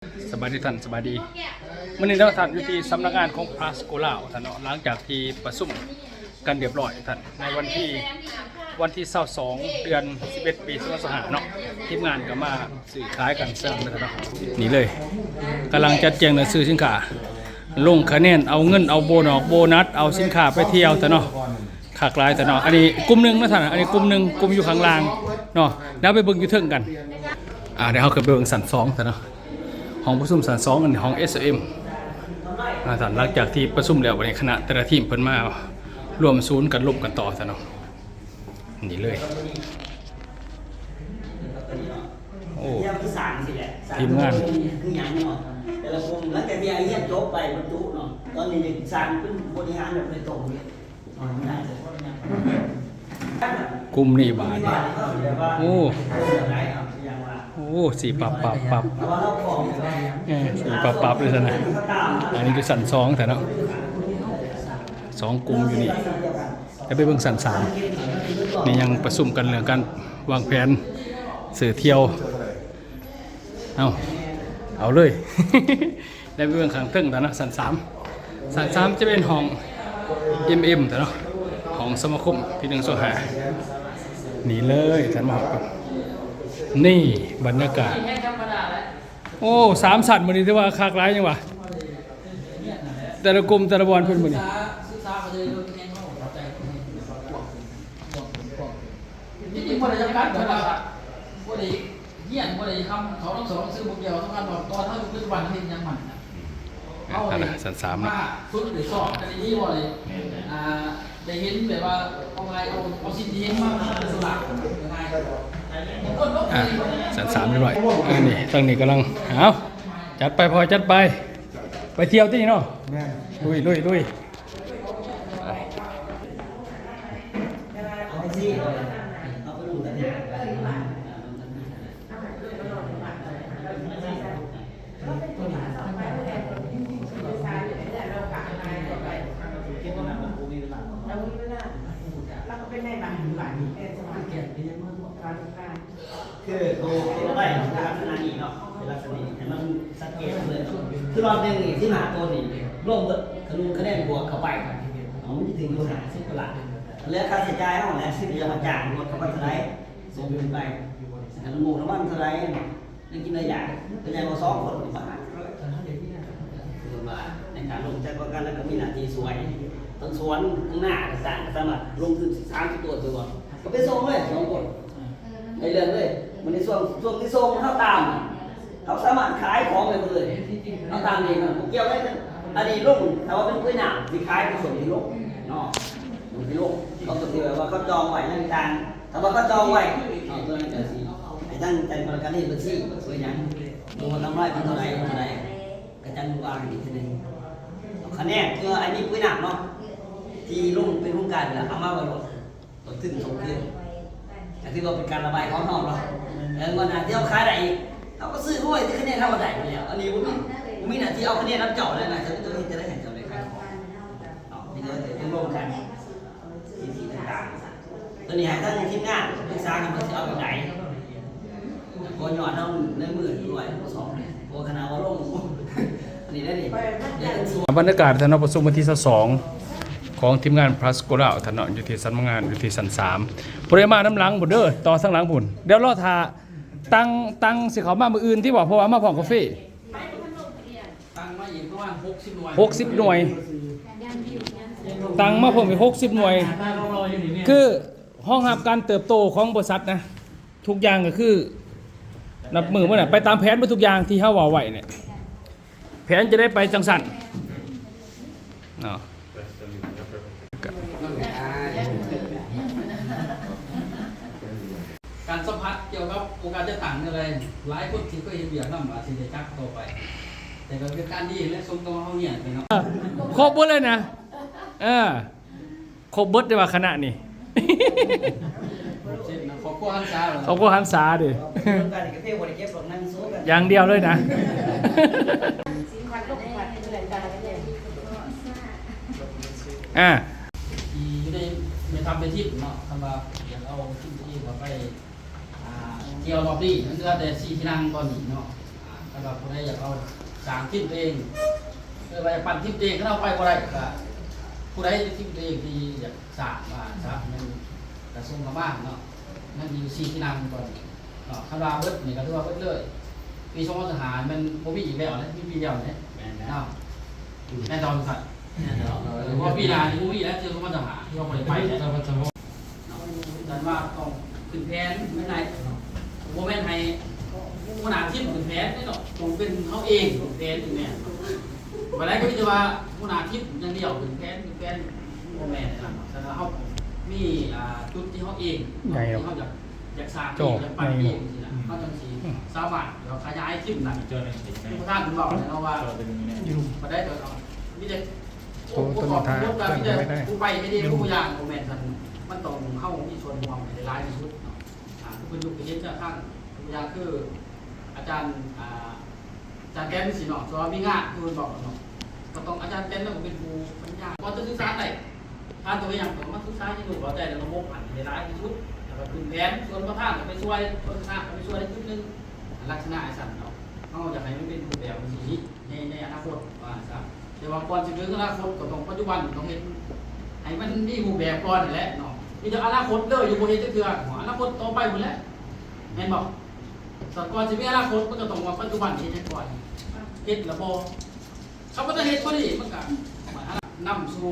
ສະບາຍດີທ່ານ ສະບາຍດີ. ມື້ນີ້ເນາະທ່ານ ຢູ່ທີ່ສຳນັກງານຂອງພລັສໂກລາວທ່ານເນາະ ຫຼັງຈາກທີ່ປະຊຸມກັນຮຽບຮ້ອຍທ່ານ ໃນວັນທີ ວັນທີຊາວສອງ ເດືອນສິບເອັດ ປີສອງພັນຊາວຫ້າເນາະ ທີມງານກໍມາຊື້ຂາຍກັນເຊິ່ງເນາະ. ນີ້ເລີຍ ກຳລັງຈັດແຈງເລື່ອງຊື້ສິນຄ້າ ລົງຄະແນນ ເອົາເງິນ ເອົາໂບນອກ ໂບນັດ ເອົາສິນຄ້າໄປທ່ຽວທ່ານເນາະ. ຄັກຫຼາຍທ່ານເນາະ. ອັນນີ້ກຸ່ມໜຶ່ງເນາະທ່ານ ອັນນີ້ກຸ່ມໜຶ່ງ ກຸ່ມຢູ່ຂ້າງລ່າງເນາະ. ດຽວໄປເບິ່ງຢູ່ເທິງກັນ. ອ່າ ດຽວເຮົາຂຶ້ນໄປເບິ່ງຊັ້ນສອງທ່ານເນາະ ຫ້ອງປະຊຸມຊັ້ນສອງ ອັນນີ້ຫ້ອງ ເອສ ເອັມ ອ່າ ທ່ານ. ຫຼັງຈາກທີ່ປະຊຸມແລ້ວ ບັດນີ້ຄະນະແຕ່ລະທີມເພິ່ນມາລວມສູນກັນລົມກັນຕໍ່ທ່ານເນາະ. ນີ້ເລີຍ ໂອ້ ທີມງານ ຄືຫຍັງເນາະ ແຕ່ລະກຸ່ມ. ຫຼັງຈາກທີ່ຮຽນຈົບໄປບັນຈຸເນາະ ຕອນນີ້ນີ້ສ້າງເປັນບໍລິຫານແບບໂດຍຕົງເລີຍ. ກຸ່ມນີ້ບາດນີ້ ໂອ້ ໂອ້ ສີປັບປັບປັບ ເອີ ສີປັບປັບເລີຍຊັ້ນນະ. ອັນນີ້ຄືຊັ້ນສອງແທ້ເນາະ ສອງກຸ່ມຢູ່ນີ້. ແລ້ວໄປເບິ່ງຊັ້ນສາມ ນີ້ຍັງປະຊຸມກັນເລື່ອງການວາງແຜນຊື້ທ່ຽວ. ເອົາ ເອົາເລີຍ ໄດ້ໄປເບິ່ງຂ້າງເທິງແລ້ວເນາະ ຊັ້ນສາມ. ຊັ້ນສາມຈະເປັນຫ້ອງ ເອັມ ເອັມ ເນາະ ຂອງສະມາຄົມທີໜຶ່ງສອງຫ້າ. ນີ້ເລີຍທ່ານມາຮອດ ນີ້ບັນຍາກາດ ໂອ້ ສາມຊັ້ນມື້ນີ້ຖືວ່າຄັກຫຼາຍຫຍັງຫວາ ແຕ່ລະກຸ່ມແຕ່ລະບ່ອນເພິ່ນມື້ນີ້. ທີ່ຈິງບໍ່ໄດ້ຈຳກັດ ເພາະວ່າບໍ່ໄດ້ຮຽນ ບໍ່ໄດ້ຄຳເຂົາທັງສອງຊື່ບໍ່ກ່ຽວ ສຳຄັນວ່າຕອນເຮົາຢູ່ປັດຈຸບັນເຮົາເຮັດຫຍັງມັນນະ. ເອົາ ຊັ້ນສາມເນາະ ມາຝຶກໄດ້ສອບກັນດີໆ ບໍ່ໄດ້ ອ່າ ໄດ້ເຫັນແບບວ່າເອົາງ່າຍ ເອົາ ເອົາສິ່ງທີ່ເຫັນມາເປັນຫຼັກງ່າຍ. ອ່າ ຊັ້ນສາມຮຽບຮ້ອຍ ອັນນີ້ທາງນີ້ກຳລັງ ເອົາ ຈັດໄປພໍ່ ຈັດໄປ ໄປທ່ຽວຕິເນາະ. ແມ່ນ ລຸຍ ລຸຍ ລຸຍ. ຄືໂຕເປັນໄປລັກສະນະນີ້ເນາະ ເປັນລັກສະນະນີ້ໃຫ້ມັນສັງເກດເລີຍ. ຄືລອດໜຶ່ງນີ້ ສິບຫ້າໂຕນີ້ລວມເບິດ ຄະນຸງຄະແນນບວກເຂົ້າໄປ ເອົາ ມັນຈະຖືກຢູ່ຫ້າສິບກວ່າລ້ານ. ແລ້ວຄ່າໃຊ້ຈ່າຍເຮົາແຫຼະ ຊິໄປຈ້າງລົດເຂົາໄປເທົ່າໃດ ສົ່ງຂຶ້ນໄປ ນ້ຳມັນເທົ່າໃດ ໄດ້ກິນໄດ້ຢາກ ເປັນຫຍັງເອົາສອງຄົນນີ້ມາຫາ ຄືວ່າໃນການລົງຈັດປະກັນ ແລ້ວກໍມີໜ້າທີ່ຊ່ວຍ ທັງສວນ ທັງນາຕ່າງໆ ກໍສາມາດລົງທຶນສາມສິບໂຕ ຕົວ ກໍໄປສົ່ງເລີຍສອງຄົນ ໄດ້ເລື່ອງເລີຍ. ມື້ນີ້ຊ່ວງ ຊ່ວງທີ່ສົ່ງເຮົາຕາມ ເຮົາສາມາດຂາຍຂອງໄດ້ເບິດເລີຍ ເຮົາຕາມເອງ ບໍ່ກ່ຽວເລີຍ. ອັນນີ້ລົງ ຖ້າວ່າເປັນປຸ໋ຍນ້ຳ ຊິຂາຍໄປສົ່ງທີ່ໂລງເນາະ ສົ່ງທີ່ໂລງ ເຂົາກໍຊິແບບວ່າເຂົາຈອງໄວ້ຫຍັງຕ່າງ ຖ້າວ່າເຂົາຈອງໄວ້ເນາະ ຕົວນັ້ນກໍຊິໃຫ້ທາງຈັດການເຮັດບັນຊີ ເປັນຫຍັງ ຕົວກຳໄລເປັນເທົ່າໃດ ເທົ່າໃດ ກໍຈັ່ງວ່າກັນອີກເທື່ອໜຶ່ງ. ຄະແນນຄືອັນນີ້ປຸ໋ຍນ້ຳເນາະ ທີ່ລົງເປັນໂຄງການ ເອົາມາໄວ້ໂລດ ຕົ້ນທຶນສົ່ງຄືນ ກໍຖືວ່າເປັນການລະບາຍຂອງເຮົາເນາະ. ເອີ ງວດໜ້າທີ່ເຮົາຂາຍໄດ້ອີກ ເຮົາກໍຊື້ໄວ້ທີ່ຄະແນນເຮົາໄດ້ຢູ່ແລ້ວ. ອັນນີ້ບໍ່ມີ ບໍ່ມີໜ້າທີ່ເອົາຄະແນນນຳເຈົ້າແລ້ວນະ ເຈົ້າຈະເຮັດຈັ່ງໃດໃຫ້ເຈົ້າໄດ້ຂາຍຂອງເນາະ. ມີແຕ່ຕົກລົງກັນ ສິດທິຕ່າງໆ ຕົວນີ້ໃຫ້ທາງທີມງານປຶກສາກັນວ່າຊິເອົາແບບໃດ. ບໍ່ຍອດເຮົາໃນມື້ດ້ວຍສອງ ບໍ່ຂະໜາດວ່າລົງ ນີ້ໄດ້ນີ້. ບັນຍາກາດທ່ານເນາະ ປະຊຸມວັນທີຊາວສອງ ຂອງທີມງານພລັສໂກລາວທ່ານເນາະ ຢູ່ທີ່ສຳນັກງານ ຢູ່ທີ່ຊັ້ນສາມ. ຜູ້ໃດມານຳຫຼັງພຸ້ນເດີ ຕໍ່ທາງຫຼັງພຸ້ນ ດຽວລໍຖ້າ ຕັງ ຕັງຊິເຂົ້າມາມື້ອື່ນຕິບໍ່ ເພາະວ່າມາພ້ອມກາເຟ. ຕັ້ງມາອີກປະມານຫົກສິບໜ່ວຍ ຫົກສິບໜ່ວຍ ຕັ້ງມາເພີ່ມອີກຫົກສິບໜ່ວຍ ຄືຮອງຮັບການເຕີບໂຕຂອງບໍລິສັດນະ. ທຸກຢ່າງກໍຄືນັບມື້ມານະ ໄປຕາມແຜນເບິດທຸກຢ່າງທີ່ເຮົາເວົ້າໄວ້ນີ້ ແຜນຈະໄດ້ໄປຈັ່ງຊັ້ນເນາະ. ການສຳຜັດກ່ຽວກັບໂອກາດຈັດຕັ້ງແນວໃດ ຫຼາຍຄົນທີ່ເຄີຍເຮັດວຽກນຳອາດຊິໄດ້ຈັກຕໍ່ໄປ ແຕ່ກໍເປັນການດີແຫຼະ ສົມກັບວ່າເຮົາຮຽນໄປເນາະ. ຄົບເບິດເລີຍນະ ເອີ ຄົບເບິດເດ້ວ່າຄະນະນີ້ ຄອບຄົວຫັນສາ ຄອບຄົວຫັນສາເດ້ ຢ່າງດຽວເລີຍນະ. ອ່າ ທີ່ຢູ່ໃນແມ່ທັບແມ່ທີມເນາະ ຄັນວ່າຢາກເອົາທີມຕົວເອງເຂົ້າໄປ ອ່າ ທ່ຽວຮອບນີ້ ມັນເຫຼືອແຕ່ສີ່ທີ່ນັ່ງຕອນນີ້ເນາະ. ຄັນວ່າຜູ້ໃດຢາກເອົາສ້າງທີມຕົວເອງ ຫຼືວ່າຢາກປັ້ນທີມຕົວເອງ ຄັນເອົາໄປບໍ່ໄດ້ ກໍຜູ້ໃດທີມຕົວເອງທີ່ຢາກສ້າງວ່າຊະ ແມ່ນກະສົ່ງເຂົ້າມາເນາະ ມັນມີຢູ່ສີ່ທີ່ນັ່ງກ່ອນເນາະ ຄັນວ່າເບິດນີ້ກໍຖືວ່າເບິດເລີຍ. ປີສອງພັນຊາວຫ້າແມ່ນບໍ່ມີອີກແລ້ວນະ ມີປີດຽວນີ້ ແມ່ນແລ້ວ ເນາະ ແນ່ນອນຄັບ ແນ່ນອນ ເອີ ເພາະວ່າປີໜ້ານີ້ບໍ່ມີແລ້ວ ປີສອງພັນຊາວຫ້າ ຖືວ່າບໍ່ໄດ້ໄປແລ້ວ. ເນາະ ແຕ່ວ່າຕ້ອງຂຶ້ນແຜນແມ່ນໄດ້ເນາະ ບໍ່ແມ່ນໃຫ້ຫົວໜ້າທີມຂຶ້ນແຜນເດ້ເນາະ ຕ້ອງເປັນເຮົາເອງຂຶ້ນແຜນ ແມ່ນບໍ່ໄດ້ ກໍມີແຕ່ວ່າຫົວໜ້າທີມຢ່າງດຽວຂຶ້ນແຜນ ຂຶ້ນແຜນ ບໍ່ແມ່ນນະ. ສະນັ້ນເຮົາມີ ອ່າ ຈຸດທີ່ເຮົາເອງ ທີ່ເຮົາຢາກ ຢາກສ້າງເອງ ຢາກປັ້ນເອງຊີ້ນະ ເຮົາຈັ່ງຊິສາມາດ ແບບ ຂະຫຍາຍທີມໄດ້. ທ່ານເວົ້າແລ້ວເນາະວ່າ ບໍ່ໄດ້ ມີແຕ່ ໂຕ ໂຕນີ້ຖ້າເຄື່ອນໄປໄດ້ ຜູ້ໄປເຮັດເອງ ຜູ້ຢ່າງ ບໍ່ແມ່ນຊັ້ນ ມັນຕ້ອງເຮົາມີສ່ວນຮ່ວມໃຫ້ໄດ້ຫຼາຍທີ່ສຸດເນາະ. ອ່າ ຄືເພິ່ນຍົກຕົວຢ່າງ ທາງຕົວຢ່າງຄືອາຈານ ອ່າ ອາຈານແຕນຊີ້ເນາະ ສ່ວນວ່າມີງານ ຄືເພິ່ນບອກເນາະ ກໍຕ້ອງອາຈານແຕນ ແລ້ວກໍເປັນຜູ້ບັນຍາຍ ພໍຈະສື່ສານໄດ້ ຖ້າຕົວຢ່າງກໍມາສຶກສາຮຽນຮູ້ເຂົ້າໃຈໃນລະບົບຫັ້ນໃຫ້ຫຼາຍທີ່ສຸດ ແລ້ວກໍຂຶ້ນແຜນ ສ່ວນປະທານກໍໄປຊ່ວຍ ສ່ວນຄະນະກໍໄປຊ່ວຍໃນຈຸດໜຶ່ງ ລັກສະນະຈັ່ງຊັ້ນເນາະ. ເຮົາຢາກໃຫ້ມັນເປັນຮູບແບບຈັ່ງຊີ້ ໃນ ໃນອະນາຄົດວ່າຊັ້ນຊະ ແຕ່ວ່າກ່ອນຊິເຖິງອະນາຄົດ ກໍຕ້ອງປັດຈຸບັນ ຕ້ອງເຮັດໃຫ້ມັນມີຮູບແບບກ່ອນຫັ້ນແຫຼະເນາະ. ມີແຕ່ອະນາຄົດເດີ ຢູ່ບໍ່ເຮັດຈັກເທື່ອ ອະນາຄົດຕໍ່ໄປພຸ້ນແຫຼະ ແມ່ນບໍ່? ສະ ກ່ອນຊິມີອະນາຄົດ ມັນກໍຕ້ອງວ່າປັດຈຸບັນເຮັດຫຍັງກ່ອນ ເຮັດລະບໍ່? ຄັນບໍ່ໄດ້ເຮັດພໍດີ ມັນກໍນຳສູ່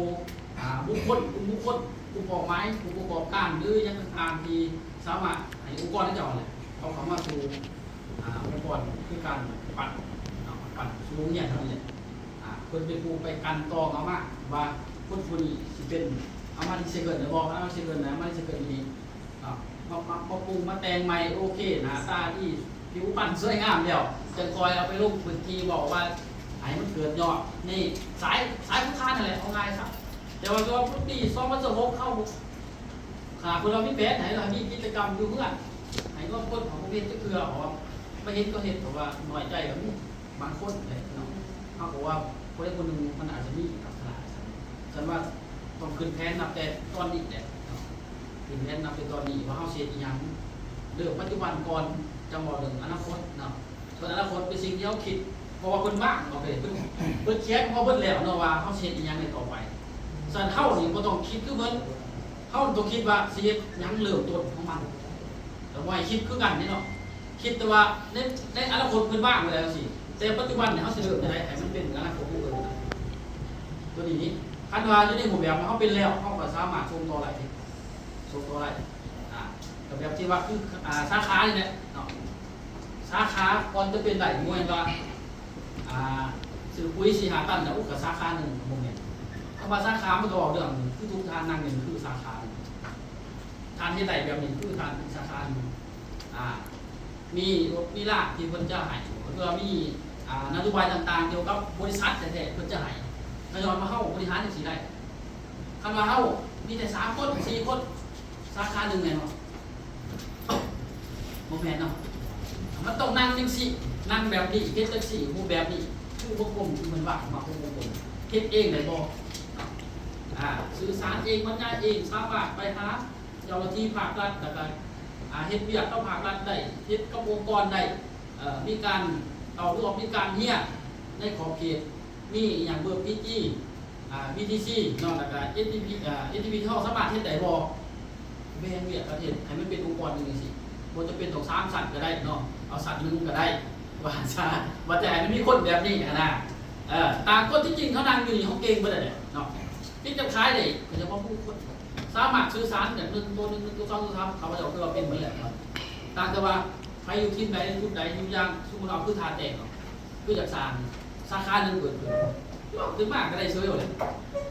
ອ່າ ບຸກຄົນ ກຸ່ມບຸກຄົນ ກຸ່ມເປົ້າໝາຍ ຜູ້ປະກອບການ ຫຼື ຫຍັງຕ່າງໆ ທີ່ສາມາດໃຫ້ອົງກອນເຂົາເຈົ້ານັ້ນແຫຼະ ເອົາເຂົ້າມາສູ່ ອ່າ ອົງກອນ ຄືການປັ້ນເນາະ ປັ້ນສູ່ໂຮງຮຽນເຮົານີ້ແຫຼະ. ອ່າ ເພິ່ນເປັນຜູ້ໄປກັ່ນຕອງເອົາມາວ່າຄົນຜູ້ນີ້ຊິເປັນ ເອົາມາຣີໄຊເຄິນໄດ້ບໍ່ ເອົາມາຣີໄຊເຄິນໄດ້ ເອົາມາຣີໄຊເຄິນຢູ່ນີ້ເນາະ ມາ ມາ ມາປຸງມາແຕ່ງໃໝ່ ໂອເຄ ໜ້າຕາດີ ຜິວພັນສວຍງາມແລ້ວ ຈັ່ງຄ່ອຍເອົາໄປລົງພື້ນທີ່ ເວົ້າວ່າໃຫ້ມັນເກີດຍອດ ນີ້ ສາຍ ສາຍຜູ້ຄ້ານຫັ້ນແຫຼະ ເອົາງ່າຍຊະ. ແຕ່ວ່າ ແຕ່ວ່າປີສອງພັນຊາວຫົກ ເຮົາ ຖ້າເພິ່ນວ່າມີແຜນໃຫ້ລະມີກິດຈະກຳຢູ່ເຮືອນ ໃຫ້ລວມຄົນເຂົາບໍ່ເຮັດຈັກເທື່ອ ເພາະວ່າມາເຮັດກໍເຮັດ ເພາະວ່ານ້ອຍໃຈກໍມີບາງຄົນແຫຼະເນາະ. ເຮົາກໍວ່າຜູ້ໃດຜູ້ໜຶ່ງມັນອາດຈະມີລັກສະນະຊັ້ນ ຊັ້ນວ່າຕ້ອງຂຶ້ນແຜນນັບແຕ່ຕອນນີ້ແຫຼະເນາະ ຂຶ້ນແຜນນັບແຕ່ຕອນນີ້ວ່າເຮົາຊິເຮັດອີ່ຫຍັງ ເລີ່ມປັດຈຸບັນກ່ອນ ຈັ່ງເວົ້າເລື່ອງອະນາຄົດເນາະ. ສ່ວນອະນາຄົດເປັນສິ່ງທີ່ເຮົາຄິດ ເພາະວ່າເພິ່ນວາງເອົາໄປ ເພິ່ນ ເພິ່ນຂຽນເອົາເບິດແລ້ວເນາະວ່າເຮົາຊິເຮັດອີ່ຫຍັງໃນຕໍ່ໄປ. ສະນັ້ນເຮົານີ້ບໍ່ຕ້ອງຄິດຄືເພິ່ນ ເຮົາຕ້ອງຄິດວ່າຊິເຮັດຫຍັງເລີ່ມຕົ້ນຂອງມັນ ແລ້ວບໍ່ໃຫ້ຄິດຄືກັນເດ້ເນາະ. ຄິດແຕ່ວ່າໃນ ໃນອະນາຄົດເພິ່ນວາງໄວ້ແລ້ວຈັ່ງຊີ້ ແຕ່ປັດຈຸບັນນີ້ເຮົາຊິເລີ່ມຈັ່ງໃດໃຫ້ມັນເປັນອະນາຄົດຂອງເພິ່ນ ຕົວນີ້ນີ້ ຄັນວ່າຢູ່ໃນຮູບແບບເຮົາເປັນແລ້ວ ເຮົາກໍສາມາດສົ່ງຕໍ່ໄດ້ ສົ່ງຕໍ່ໄດ້ ອ່າ ກໍແບບທີ່ວ່າຄື ອ່າ ສາຂານີ້ແຫຼະເນາະ. ສາຂາກ່ອນຈະເປັນໄດ້ບໍ່ແມ່ນວ່າ ອ່າ ຊື້ປຸ໋ຍສີ່ຫ້າຕັນແລ້ວ ໂອ້ ກໍສາຂາໜຶ່ງ ບໍ່ແມ່ນ. ຄຳວ່າສາຂາມັນກໍເວົ້າເລື່ອງ ຄືທຸກທ່ານນັ່ງຢູ່ນີ້ຄືສາຂາໜຶ່ງ ທ່ານເຮັດໄດ້ແບບນີ້ຄືທ່ານເປັນສາຂາໜຶ່ງ ອ່າ ມີລົດມີລາທີ່ເພິ່ນຈະໃຫ້ ຫຼືວ່າມີ ອ່າ ນະໂຍບາຍຕ່າງໆກ່ຽວກັບບໍລິສັດແທ້ໆ ເພິ່ນຈະໃຫ້ ກໍຍ້ອນວ່າເຮົາບໍລິຫານຈັ່ງຊີ້ໄດ້. ຄັນວ່າເຮົາມີແຕ່ສາມຄົນ ສີ່ຄົນ ສາຂາໜຶ່ງແມ່ນບໍ່? ບໍ່ແມ່ນເນາະ ມັນຕ້ອງນັ່ງຈັ່ງຊີ້ ນັ່ງແບບນີ້ ເຮັດຈັ່ງຊີ້ ຮູບແບບນີ້ ຄືວົງກົມທີ່ເພິ່ນວ່າມາ ຄືວົງກົມ ເຮັດເອງໄດ້ບໍ່? ອ່າ ສື່ສານເອງ ບັນຍາຍເອງ ສາມາດໄປຫາເຈົ້າໜ້າທີ່ພາກລັດ ແລ້ວກໍ ອ່າ ເຮັດວຽກກັບພາກລັດໄດ້ ເຮັດກັບອົງກອນໄດ້ ເອີ ມີການເຂົ້າຮ່ວມ ມີການຮຽນໃນຂອບເຂດ ມີອີ່ຫຍັງເບີ ພີຈີ ອ່າ ວີທີຊີ ເນາະ ແລ້ວກໍ ເອັສທີພີ ເອີ ເອັສທີພີ ທີ່ເຮົາສາມາດເຮັດໄດ້ບໍ່? ແບ່ງວຽກກັນເຮັດໃຫ້ມັນເປັນອົງກອນໜຶ່ງຈັ່ງຊີ້ ບໍ່ຈຳເປັນຕ້ອງສາມຊັ້ນກໍໄດ້ເນາະ ເອົາຊັ້ນໜຶ່ງກໍໄດ້ ວ່າຊະ ວ່າແຕ່ໃຫ້ມັນມີຄົນແບບນີ້ຫັ້ນນະ. ເອີ ຕ່າງຄົນທີ່ຈິງເຂົານັ່ງຢູ່ນີ້ ເຂົາເກັ່ງເບິດແຫຼະເນາະ ຕິດກັບຂາຍໄດ້ ໂດຍສະເພາະຜູ້ຄົນ ສາມາດສື່ສານຈາກໜຶ່ງໂຕໜຶ່ງ ໜຶ່ງໂຕສອງໂຕສາມ ເຂົາເຈົ້າຄືວ່າເປັນເບິດແຫຼະ. ຕ່າງແຕ່ວ່າໃຜຢູ່ທີມໃດ ໃນຈຸດໃດ ຍົກຕົວຢ່າງ ສົມມຸດເອົາຄືທ່າແຕງເນາະ ຄືຢາກສ້າງສາຂາໜຶ່ງເກີດຂຶ້ນ ເວົ້າຂຶ້ນມາກໍໄດ້ເສີຍເລີຍ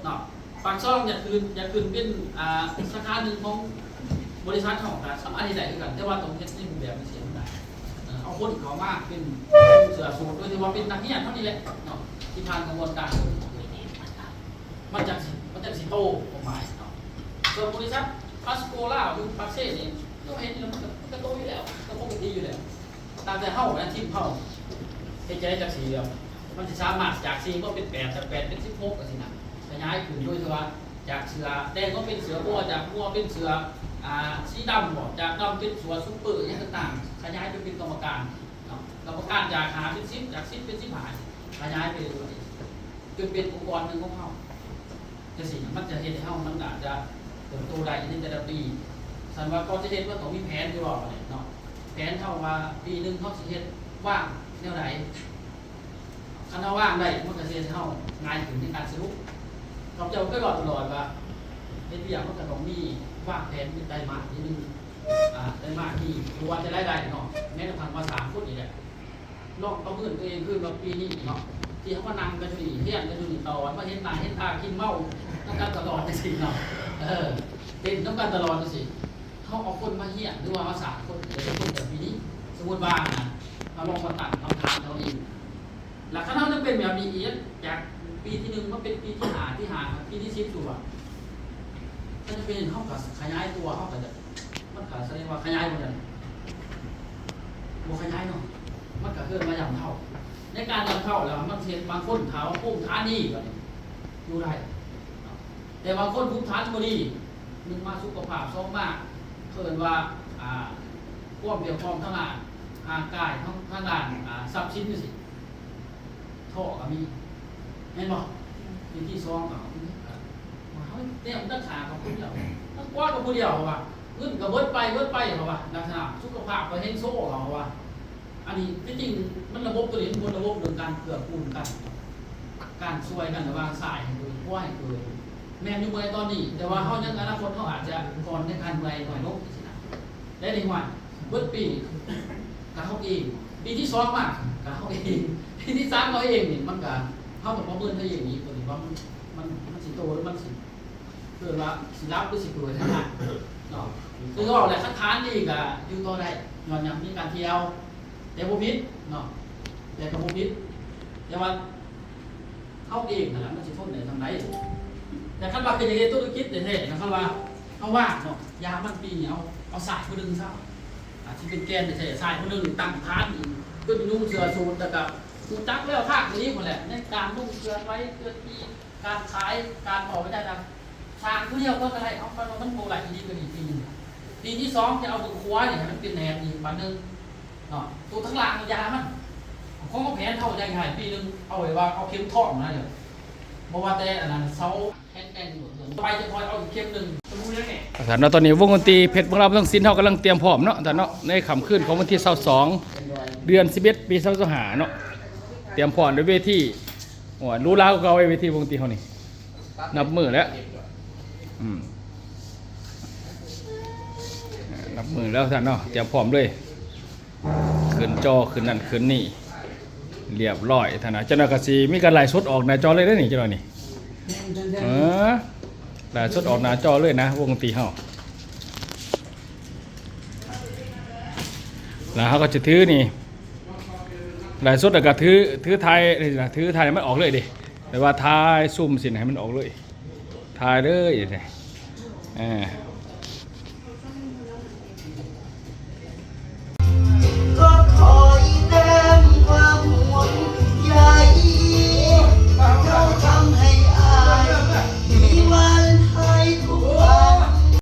ເນາະ. ປາກຊ່ອງຢາກຂຶ້ນ ຢາກຂຶ້ນເປັນ ອ່າ ສາຂາໜຶ່ງຂອງບໍລິສັດເຮົາ ກໍສາມາດເຮັດໄດ້ຄືກັນ ແຕ່ວ່າຕ້ອງເຮັດໃນຮູບແບບທີ່ມັນໄດ້ ເອີ ເອົາຄົນເຂົ້າມາເປັນເສື້ອສູດ ໂດຍທີ່ວ່າເປັນນັກຮຽນເຮົານີ້ແຫຼະເນາະ ທີ່ຜ່ານຂະບວນການ ມັນຈັກຊິ ມັນຈັກຊິໂຕຄວາມໝາຍເນາະ. ສ່ວນບໍລິສັດພາສໂກລາວຢູ່ປາກເຊນີ້ ເຮົາເຫັນຢູ່ແລ້ວ ມັນກໍ ມັນກໍໂຕຢູ່ແລ້ວ ກໍປົກກະຕິຢູ່ແລ້ວ. ຕັ້ງແຕ່ເຮົານະ ທີມເຮົາເຮັດຈັ່ງໃດຈັກຊິ ມັນຊິສາມາດຈາກສີ່ມາເປັນແປດ ຈາກແປດເປັນສິບຫົກ ຈັ່ງຊີ້ນະ ຂະຫຍາຍຂຶ້ນ ໂດຍທີ່ວ່າຈາກເສື້ອແດງມາເປັນເສື້ອບົວ ຈາກບົວເປັນເສື້ອ ອ່າ ສີດຳບໍ ຈາກດຳເປັນເສື້ອຊຸບເປີ ຫຍັງຕ່າງໆ ຂະຫຍາຍໄປເປັນກຳມະການເນາະ. ກໍປະກາດຈາກຫ້າເປັນສິບ ຈາກສິບເປັນສິບຫ້າ ຂະຫຍາຍໄປເລື້ອຍໆ ຈົນເປັນອົງກອນໜຶ່ງຂອງເຮົາ. ຈັ່ງຊີ້ນະ ມັນຈະເຮັດໃຫ້ເຮົາ ມັນອາດຈະເຕີບໂຕໄດ້ໃນແຕ່ລະປີ. ຊັ້ນວ່າກໍຈະເຮັດ ມັນຕ້ອງມີແຜນຢູ່ແລ້ວເນາະ. ແຜນເຮົາວ່າປີໜຶ່ງເຮົາຊິເຮັດວາງແນວໃດ? ຄັນເຮົາວາງໄດ້ ມັນກໍຊິເຮັດໃຫ້ເຮົາງ່າຍຂຶ້ນໃນການສະຫຼຸບ. ຂ້າພະເຈົ້າເຄີຍເວົ້າຕະຫຼອດວ່າ ເຮັດວຽກມັນກໍຕ້ອງມີວາງແຜນເປັນໄຕມາດໜ້ອຍໜຶ່ງ, ອ່າ ໄຕມາດນີ້ ບໍ່ວ່າແຕ່ລາຍໄດ້ເນາະ, ແມ້ກະທັ່ງວ່າສ້າງຄົນນີ້ແຫຼະ. ລອງປະເມີນຕົວເອງຄືວ່າປີນີ້ເນາະ ທີ່ເຮົາມານັ່ງກັນຢູ່ນີ້ ຮຽນກັນຢູ່ນີ້ຕະຫຼອດ ມາເຫັນໜ້າເຫັນຕາກິນເມົານຳກັນຕະຫຼອດຈັ່ງຊີ້ເນາະ. ເອີ ເຕັ້ນນຳກັນຕະຫຼອດຈັ່ງຊີ້ ເຮົາເອົາຄົນມາຮຽນ ຫຼືວ່າເຮົາສ້າງຄົນເປັນຄົນແບບນີ້. ສົມມຸດວ່ານະ ເຮົາລອງມາຕັ້ງຄຳຖາມເຮົາເອງ ລະຄັນເຮົາຍັງເປັນແບບນີ້ອີກ ຈາກປີທີໜຶ່ງມາເປັນປີທີຫ້າ ທີຫ້າ ປີທີສິບ ຕົວະ ຄັນຈະເປັນ ເຮົາກໍຂະຫຍາຍຕົວ ເຮົາກໍຈະ ມັນກໍສະແດງວ່າຂະຫຍາຍບໍ່ໄດ້ ບໍ່ຂະຫຍາຍເນາະ. ມັນກໍເອີ້ນວ່າຢ່ຳເທົ້າ. ໃນການຢ່ຳເທົ້າແລ້ວ ມັນເຮັດ ບາງຄົນຖ້າວ່າພູມຖານດີ ກໍຢູ່ໄດ້ເນາະ, ແຕ່ບາງຄົນພູມຖານບໍ່ດີ ໜຶ່ງມາສຸຂະພາບ ສອງມາ ເອີ້ນວ່າ ອ່າ ຄວາມພຽບພ້ອມທາງດ້ານຮ່າງກາຍ ທາງ ທາງດ້ານ ອ່າ ຊັບສິນຈັ່ງຊີ້ ທໍ້ກໍມີ ແມ່ນບໍ່? ປີທີສອງກໍ ເຮົາແນມຕັ້ງຫາກັບຜູ້ດຽວ ຕັ້ງກວ່າກັບຜູ້ດຽວ ເຂົາວ່າ ເງິນກໍເບິດໄປ ເບິດໄປ ເຂົາວ່າ ລັກສະນະສຸຂະພາບກໍແຮງໂຊ ເຂົາວ່າ. ອັນນີ້ທີ່ຈິງມັນລະບົບໂຕນີ້ ມັນບົນລະບົບເລື່ອງການເກື້ອກູນກັນ ການຊ່ວຍກັນລະຫວ່າງຊາຍໃຫ້ເກີດ ຜົວໃຫ້ເກີດ ແມ່ນຢູ່ເມື່ອຍຕອນນີ້ ແຕ່ວ່າເຮົາຍັງ ອະນາຄົດເຮົາອາດຈະອ່ອນໃນການເມື່ອຍໜ້ອຍລົງຊີ້ນະ. ແຕ່ນີ້ວ່າເບິດປີກໍເຮົາເອງ ປີທີສອງມາກໍເຮົາເອງ ປີທີສາມເຮົາເອງນີ້ ມັນກໍ ເຮົາຕ້ອງປະເມີນເຮົາເອງອີກ ຕົວນີ້ວ່າມັນ ມັນ ມັນຊິໂຕ ຫຼືມັນຊິ ເອີ້ນວ່າຊິຫຼັບ ຫຼືຊິເປີດໃຫ້ມັນເນາະ. ຄືເວົ້າແຫຼະ ຄັນຖານດີກໍຢູ່ຕໍ່ໄດ້ ຍ້ອນຫຍັງ? ມີການທ່ຽວ ແຕ່ບໍ່ຜິດເນາະ ແຕ່ກໍບໍ່ຜິດ ແຕ່ວ່າ ເຮົາເອງຫັ້ນລະ ມັນຊິທົນໄດ້ສ່ຳໃດ? ແຕ່ຄັນວ່າຄືຢາກເຮັດທຸລະກິດແທ້ໆນະ ຄັນວ່າເຮົາວ່າເນາະ ຢ່າມັນປີນີ້ ເອົາ ເອົາຊາຍຜູ້ໜຶ່ງຊະ ອາດຊິເປັນແກນແທ້ໆ ຊາຍຜູ້ໜຶ່ງຕັ້ງຖານອີກ ເປັນນຸ່ງເສື້ອສູດ ແລ້ວກະຮູ້ຈັກແລ້ວທາງນີ້ພຸ້ນແຫຼະ ໃນການນຸ່ງເຄື່ອນໄຫວ ເຄື່ອນທີ່ ການຂາຍ ການເວົ້າໄປໄດ້ນະ ສ້າງຜູ້ດຽວກໍໄດ້ ເອົາ ຄັນວ່າມັນບໍ່ໄດ້ອີ່ຫຼີກໍດີປີໜຶ່ງ ປີທີສອງຈະເອົາເບິ່ງຄົວນີ້ໃຫ້ມັນເປັນແໜບອີກບາດໜຶ່ງ ເນາະ ໂຕທາງລ່າງຢ່າມັນ ຂອງແຜນເຮົາຢ່າງໃຫ້ປີໜຶ່ງ ເອົາໄວ້ວ່າເອົາເຂັມທອງນະ ເດີ ບໍ່ວ່າແຕ່ອັນນັ້ນເສົາແຂງແກ່ງ ໄປຈະຄ່ອຍເອົາອີກເຂັມໜຶ່ງ ວ່າຊັ້ນເນາະ. ຕອນນີ້ວົງດົນຕີເພັດເມືອງລາວປະຊາຊົນ ເຮົາກຳລັງຕຽມພ້ອມເນາະ ທ່ານເນາະ ໃນຄ່ຳຄືນຂອງວັນທີຊາວສອງ ເດືອນສິບເອັດ ປີສອງພັນຊາວຫ້າເນາະ ຕຽມພ້ອມດ້ວຍເວທີ ໂອ້ຍ ຫຼູຫຼາກວ່າເກົ່າເວທີວົງດົນຕີເຮົານີ້ ນັບມື້ແລ້ວ ອືມ ນັບມື້ແລ້ວທ່ານເນາະ ຕຽມພ້ອມເລີຍ ຂຶ້ນຈໍ ຂຶ້ນນັ້ນຂຶ້ນນີ້ ລຽບລ້ອຍທ່ານນະ. ຈັກໜ່ອຍກໍຊິມີການໄລຟ໌ສົດອອກໜ້າຈໍເລີຍເດ້ນີ້ ຈັກໜ່ອຍນີ້ ເອີ ໄລຟ໌ສົດອອກໜ້າຈໍເລີຍນະ ວົງດົນຕີເຮົາ. ແລ້ວເຮົາກໍຈະຖືນີ້ ໄລຟ໌ສົດ ແລ້ວກໍຖື ຖືຖ່າຍນີ້ນະ ຖືຖ່າຍມັນອອກເລີຍເດ້ ແບບວ່າຖ່າຍຊູມຊີ້ນະ ໃຫ້ມັນອອກເລີຍ ຖ່າຍເລີຍ ເອີ.